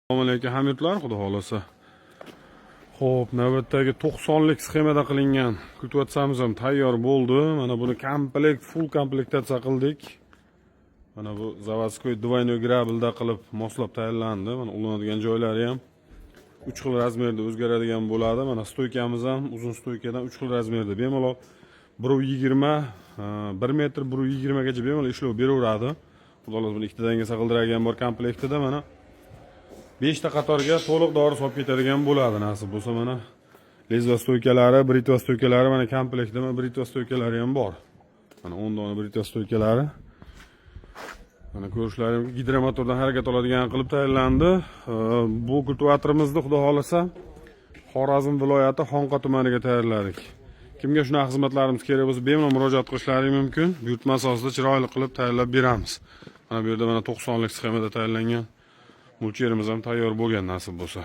Assalomu alaykum, hamyurtlar, xudo xohlasa. Xo'p, navbatdagi 90lik sxemada qilingan kultivatsiyamiz ham tayyor bo'ldi. Mana buni komplekt, full komplektatsiya qildik. Mana bu заводской двойной грабель da qilib moslab tayyorlandi. Mana ulanadigan joylari ham 3 xil размер da o'zgaradigan bo'ladi. Mana стойка miz ham uzun стойка dan 3 xil размер da bemalol 1.20, 1 metr 1.20 gacha bemalol ishlov beraveradi. Xudo xohlasa, buni ikkita dangasa qildiradigan bor komplektida. Mana beshta qatorga to'liq dori solib ketadigan bo'ladi, nasib bo'lsa. Mana лезвие стойка lari, бритва стойка lari, mana komplektda mana бритва стойка lari ham bor. Mana 10 dona бритва стойка lari. Mana ko'rishlaring, gidromotordan harakat oladigan qilib tayyorlandi. Bu kultivatorimizni, xudo xohlasa, Xorazm viloyati Xonqa tumaniga tayyorladik. Kimga shunaqa xizmatlarimiz kerak bo'lsa, bemalol murojaat qilishlari mumkin. Buyurtma asosida chiroyli qilib tayyorlab beramiz. Mana bu yerda mana 90lik sxemada tayyorlangan mulcherimiz ham tayyor bo'lgan, nasib bo'lsa.